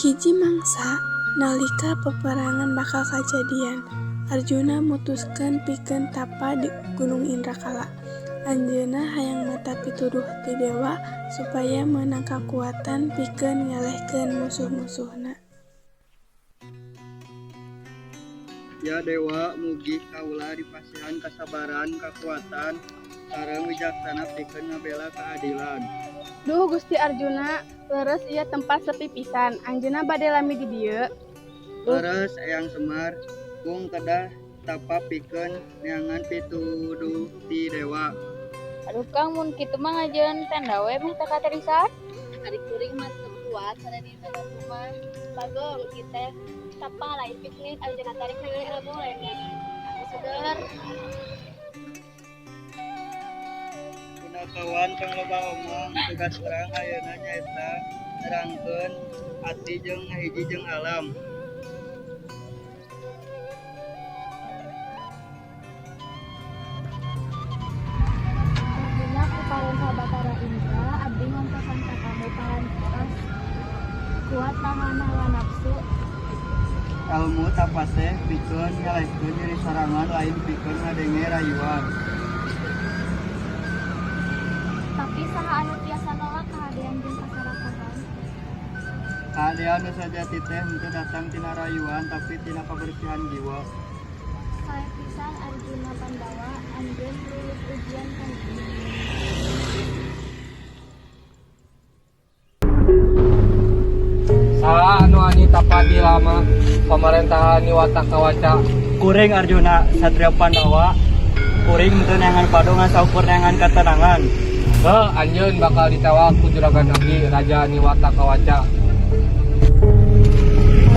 Di hiji mangsa, nalika peperangan bakal kajadian, Arjuna mutuskeun pikeun tapa di Gunung Indrakala. Anjeunna hayang menta pituduh ti dewa supaya meunang kakuatan pikeun ngelehkeun musuh-musuhna. Ya dewa, mugi kaula dipasihan kasabaran, kakuatan, sareng wijaksana pikeun ngabela kaadilan. Duh Gusti Arjuna, leres ieu tempat sepi pisan. Anjeunna bade lami di dieu? Leres, Eyang Semar, kung kedah tapa pikeun neangan pituduh ti dewa. Aduh Kang, mun kitu mah ngajieun tenda we meh teu katerisan. Ari kuring mah teu kuat sada di tenda rumah. Bagong kita tapa lain piknik, anjeunna tarik neangan ilmu lain anu seger. Punakawan, tong loba omong, tugas urang ayeuna nyaeta nerangkeun ati jeung ngahiji jeung alam. Arjuna, ku parentah Batara Indra, abdi ngontosan ka kamu parantos kuat nahan hawa nafsu. Elmu tapaseh pikeun ngelehkeun diri sorangan, lain pikeun ngadenge rayuan. Tapi saha anu tiasa nolak kahadean jeung kasarakahan? Kahadean nu sajati teh henteu datang tina rayuan, tapi tina kabersihan jiwa. Sae pisan Arjuna Pandawa, anjeun lulus ujian kahiji. Saha anu wani tapa di lama pamarentahan Niwata Kawaca? Kuring, Arjuna, Satria Pandawa. Kuring henteu neangan padu, ngan saukur neangan katenangan. Heh, anjeun bakal ditewak ku juragan abdi, Raja Niwata Kawaca.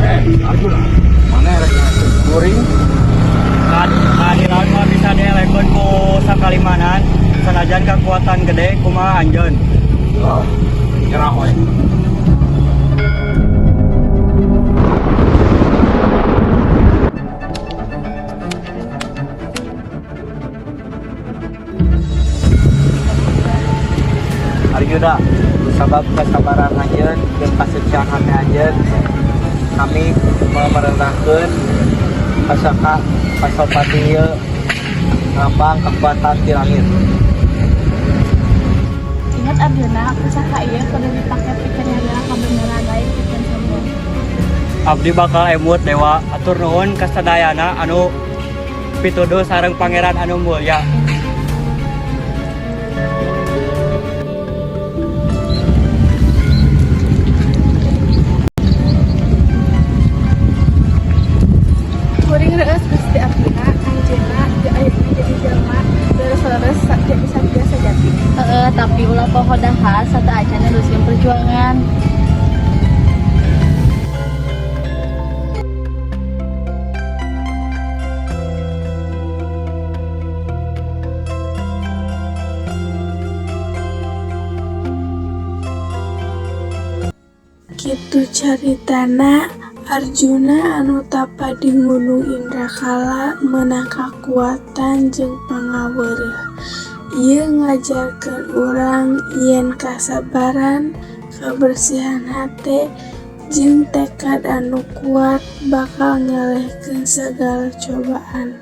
Eh, Arjuna, maneh rek ngalehkeun kuring? Keadilan mah bisa dielehkeun ku sakalimanan, sanajan kakuatan gede kumaha anjeun. Oh, nyerah we. Arjuna, sabab kesabaran anjeun jeung kasucian hati anjeun, kami memerintahkeun pusaka Pasopati ieu, lambang kekuatan di langit. Ingat Arjuna, pusaka ieu kudu dipake pikeun nyabela kabeneran, lain pikeun sombong. Abdi bakal emut, dewa. Atur nuhun kasadayana anu pituduh sareng pangeran anu mulya. Kuring reueus Gusti Arjuna, anjeunna ayeuna jadi jelema leres-leres jadi satria sejati. Heeh, tapi ulah poho dahar sateuacan neruskeun perjuangan. Kitu caritana Arjuna anu tapa di Gunung Indrakala meunang kakuatan jeung pangaweureuh. Ieu ngajarkeun urang yen kasabaran, kabersihan hate, jeung tekad anu kuat bakal ngelehkeun sagala cobaan.